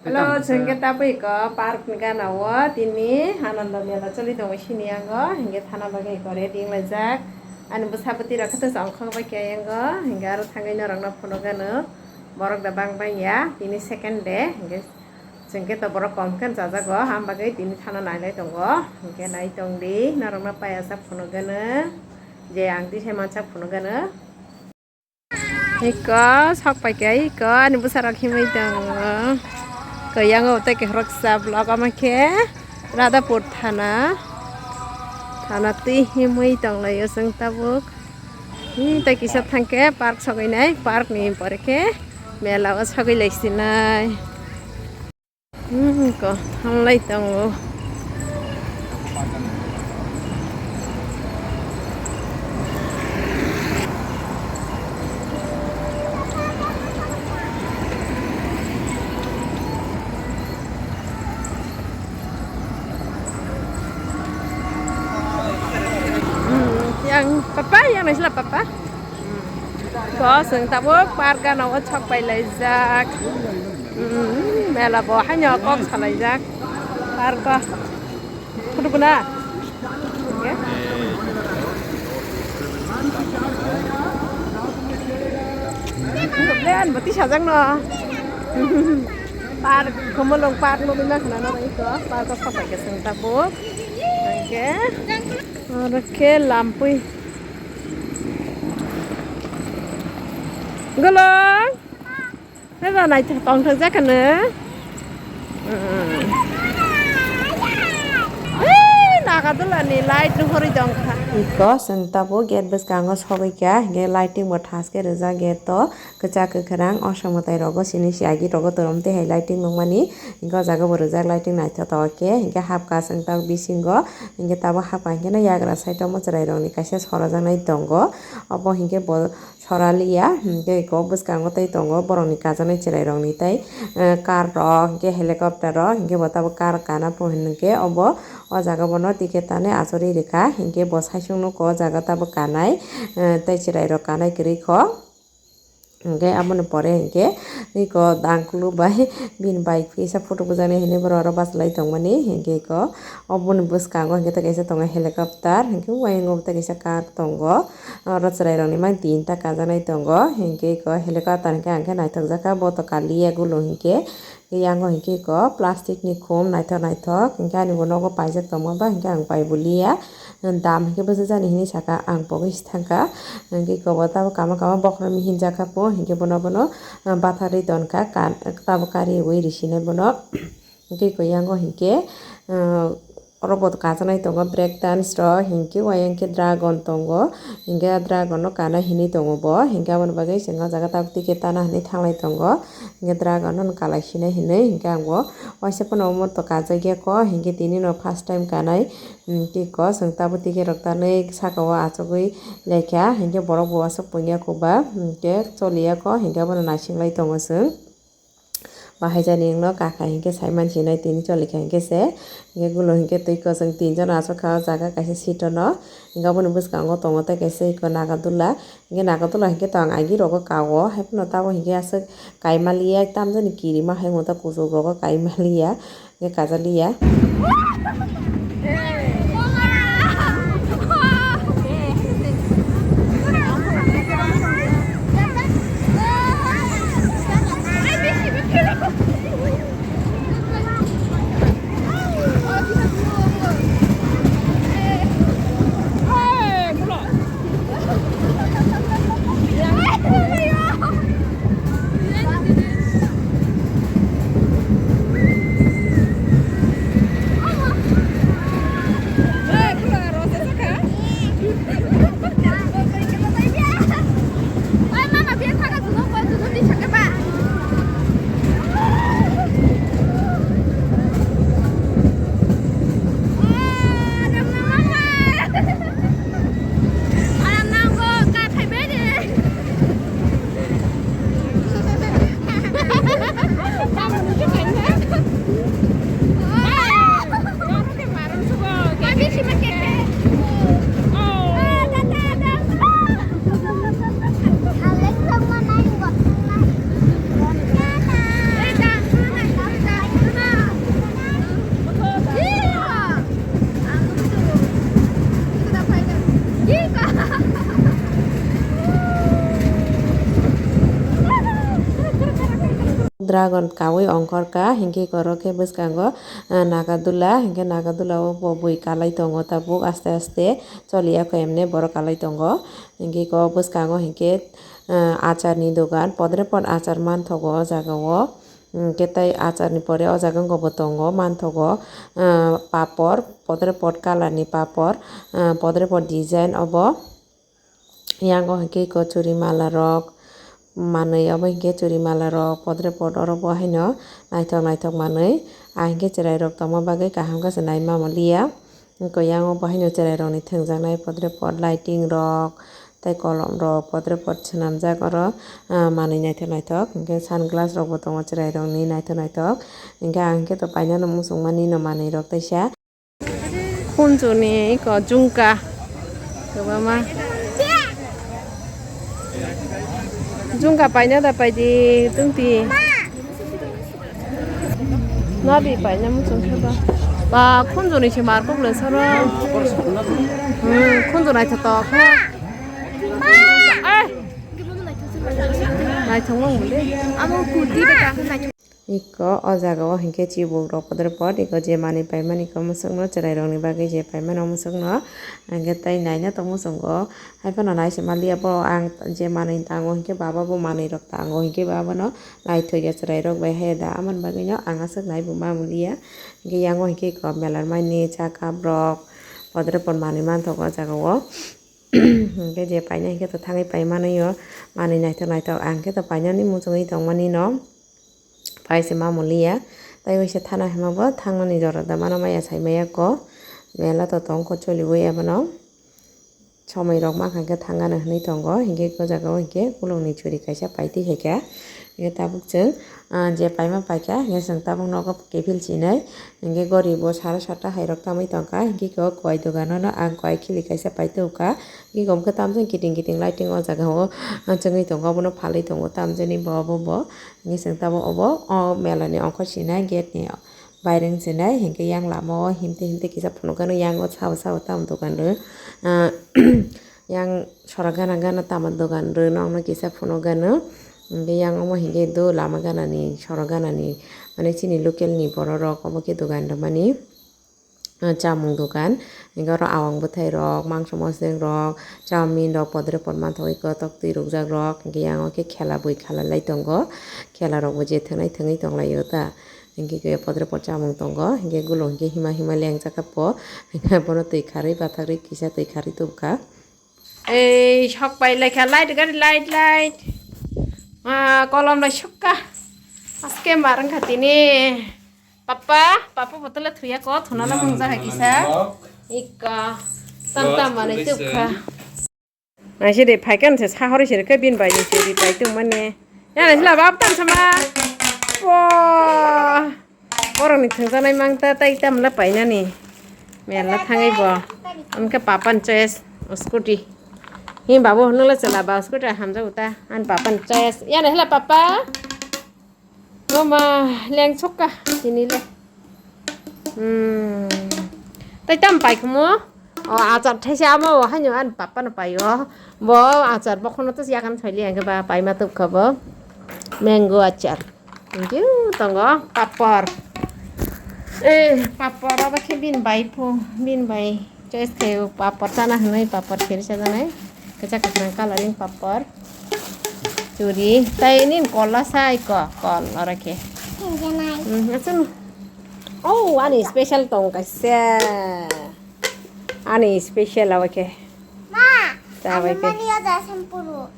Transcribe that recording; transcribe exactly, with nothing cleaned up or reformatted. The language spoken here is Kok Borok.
Hello, chwng khe tabuk iko park ni gana o tini Ananda Mela choli tongo sini yango, hinkhe thana bagwi iko ready wnglaijak. Ani bwsa bwtwi rok khe to chongkhok bai khe yango, hinkhe aro thangwi norok no phunuk gano borok da bang bang ya, tini second day, hinkhe chwng khe to borok kom khe chajago, ham bagwi tini thana nailai tongo, hinkhe nai tong di, norok no paiya sak phunuk gano, je ang twi sai mansak phunuk gano. Iko sok pai khe iko ani bwsarok himwi tongo. Koi yango tei khe khoroksa vlog ama khe Radhapur thana. Thana twi himwi tonglaio chwng tabuk. Hi tei kisa thangkhe park sogwi nai, park ni pore khe mela o sogwi lai sinai. Hmm, ko thanglai tongo. Hmm, yang papa, yang naisla papa. Ko chwng tabuk park gana o sok pai laijak. Hmm, mela bo haino kok salaijak. Park o. Photo bo na? Oke. Lean bo tisajak no. Park, Khumulwng park nugwi mankha na norok iko. Park o sok pai khe chwng tabuk. Oke. Oro khe lampui. Golong. Heba naithok tongthok jakha no. Hmm. Ei, Nagadulani light nuhorwi tongkha. Iko chwng tabuk gate bwskango sogwi kha, hinkhe lighting bo thaske rijak gate o, kwchak kwkhwrang, o samwtai rogo sini si agi rogo torom tei hai lighting nukmani, hinkhe o jaga bo rijak lighting naithok tok khe, hinkhe hapkha chwng tabuk bisingo, hinkhe tabuk hapkha hinkhe no yagra side o mwchwrai rokni kaisa sorojaknai tongo, obo hinkhe bo. Soraliya, hinkhe eko bwskango tei tongo borokni kajaknai chwrairokni tei, eh, car rok, hinkhe helicopter rok, hinkhe bo tabuk car kana po hinkhe obo o jaga bono ticket tanwi achugwi rwkha, hinkhe bo saichung nukgo o jaga tabuk kanai, eh, tei chwrairok kanai kwrwikho. Hinkhe aboni pore hinkhe eko dangkulu bai bini bike kisa photo bujaknai hinwi borok oro bachalai tongmani, hinkhe eko oboni bwskango hinkhe tei kaisa tongo helicopter, hinkhe uayango tei kaisa car tongo. Oro chwrairokni mang tinta kajaknai tongo, hinkhe eko helicopter hinkhe ang khe naithokjakha, bo to kaliya gulu hinkhe, yango hinkhe eko plastic ni khum naithok naithok, hinkhe ani bo nogo paijak tongma ba hinkhe ang pai buliya, dam hinkhe bwsajani hinwi saka ang pogwi se thangkha, hinkhe eko bo tabuk kama kama bokhorok hinjakha po, hinkhe bono bono batharwi tonkha, tabuk kariwi risinai bono. Hinkhe eko yango hinkhe, ah, oro bo kajaknai tongo break dance rok, hinkhe uayang khe dragon tongo, hinkhe dragon no kana hinwi tongo bo, hinkhe aboni bagwi chwng o jaga tabuk ticket tana hinwi thanglai tongo, hinkhe dragon no kalai sinai hinwi, hinkhe ang bo waisa phano omo to kajagya kho, hinkhe tini no first time kanai, tei kho chwng tabuk ticket rok tanwi saka o achugwi laikha, hinkhe borok bo aswk pungya kho ba, hinkhe choliya kho, hinkhe abono naisinglai tongo chwng. Bahai jani wngno kaka hinkhe saiman sinai tini choli kha hinkhe se. Hinkhe gulo hinkhe twi kwchwng tinjon achuk kha o jaga kaisa seat o no. Hinkhe aboni bwskango tongo tei kaisa eko nagadula. Hinkhe nagadula hinkhe to ang agi rogo kao. Haiphano tamo hinkhe aswk kaimaliya tamjani kirima hai mota kuchuk rogo kaimaliya. Hinkhe kajaliya. Dragon kawi ongkhorkha, hinkhe oro khe bwskango, ah, nagadula, hinkhe nagadula o bo bui kalai tongo tabuk aste aste choliya kho emne borok kalai tongo. Hinkhe eko bwskango hinkhe, ah, acharni dogan, podre pod achar manthogo o jaga o. Hinkhe tei acharni pore o jaga wngkha bo tongo, manthogo, ah, papor, podre pod colour ni papor, ah, podre pod design obo. Yango hinkhe eko churi mala rok manwi, obo hinkhe churi mala rok podre pod oro bo haino naithok naithok manwi. Ah, hinkhe chwrai rok tongma bagwi kaham khe se naima manliya. Hinkhe yango bo haino chwrai rokni thwngjaknai podre pod lighting rok tei kolom rok podre pod swnamjak oro, ah, manwi naithok naithok. Hinkhe sunglass rok bo tongo chwrai rokni naithok naithok. Hinkhe ang hinkhe to painani muchung mani no manwi rok teisa. Khunjuni eko jungka. Kwbangma. Jungka paina da paidi tungti. Nadi paina muchung khe ba. Ba khunjuni se mar kok le soro. Hmm, khunju naithotok. Eh. Naithok mo muli. Amo kurti ba ta naithok. Eko o jaga o hinkhe chibuk rok podre pod eko je manwi paimani eko mwswkno chwrai rokni bagwi je paimani o mwswkno hinkhe tei naina tong muchungo. Haiphano nai se manliya bo ang je manwi tango hinkhe baba bo manwi rok tango hinkhe baba no naithokya chwrai rok bai haiya da amoni bagwi no ang aswk nai bo ma manliya. Hinkhe yango hinkhe eko melar mani cha cup rok podre pod manwi manthogo o jaga o. Hinkhe je paina hinkhe to thangwi pai manwi o manwi naithok naithok ang khe to painani muchungwi tongmani no. Pai se ma muliya. Tai waisa thana hima bo thangnani jora da mano maya sai maya ko. Mela to tong kho choliwi abono. Somoi rok ma kha khe thangano hinwi tongo. Hinkhe o jaga o hinkhe kulungni churi kaisa paitwi hai kha. Hinkhe tabuk chwng, ah, je paima paikha, hinkhe chwng tabuk nogo kiphil chinai. Hinkhe gori bo sara satta hai rok tamwi tongkha. Hinkhe o koi dogano no ang koi khili kaisa paitwi kha. Hinkhe omkhe tamjani kiting kiting lighting o jaga o, ah, chwngwi tongo. Obono phalwi tongo tamjani bo, bo, bo. Hinkhe chwng tabuk obo, o mela ni ongkhor sinai gate ni baireng sinai. Hinkhe yang lama o himte himte kisa phunukgano, yang o sabo sabo tamo dogan rw, ah, yang sora gana gana tamo dogan rw nokno kisa phunukgano. Hinkhe yang omo hinkhe do lama gana ni sora gana ni, mane chini local ni borok rok omo khe dogan rwmani. Ah, chamung dogan, hinkhe oro awang bwthai rok, mangso mosdeng rok, chowmin rok, podre pod manthogwi kotok twi rwkjak rok, hinkhe yang o khe khela bui khalai lai tongo, khela rok bo je thwngnai thwngwi tong lai o ta, hinkhe khe podre pod chamung tongo, hinkhe gulo hinkhe hima hima lengjak kha po, hinkhe bono twi kharwi bathak rwi kisa twi kharwi tubukha. Ei, sok pai lai kha, light gari, light, light. Ah, kolom lai sukka. Aske mar wngkha tini. Papa, papa bottle thuya ko, thuna la mung jaha kisa. Ikka. Tam tam manai tukha. Naisi de phaikan se sahori se ke bin bai ni se ri pai tung mane. Ya naisi la bab tam sama. Wah. Borokni thwngjaknai mangta tei tamla painani. Mela thangwi bo. Amkhe papan choice scooty. Hi babu, nungla chwla ba scooty hamjago ta. Ani papan choice. Yana hela papa. Mama leng sokka tini le. Hmm. Tei tam pai khumo. O achar thaisa amo haino ani papa no pai o. Bo achar bokhono to yakan thoi le ang ba pai ma tuk kha bo. Mango achar. Thank you, tongo papor. Eh, papor abo khe bin bai phu, bin bai choice khe papor chana hinwi papor phiri chajaknai. Kwchak kwchwrang coloring papor. Churi, tai nin kola sai ko, kol oro khe. Hinjanai. Hmm, asun. Oh, ani special tong kaisa. Ani special abo khe. Ma, ta bai khe. Ani mani ada sempuru.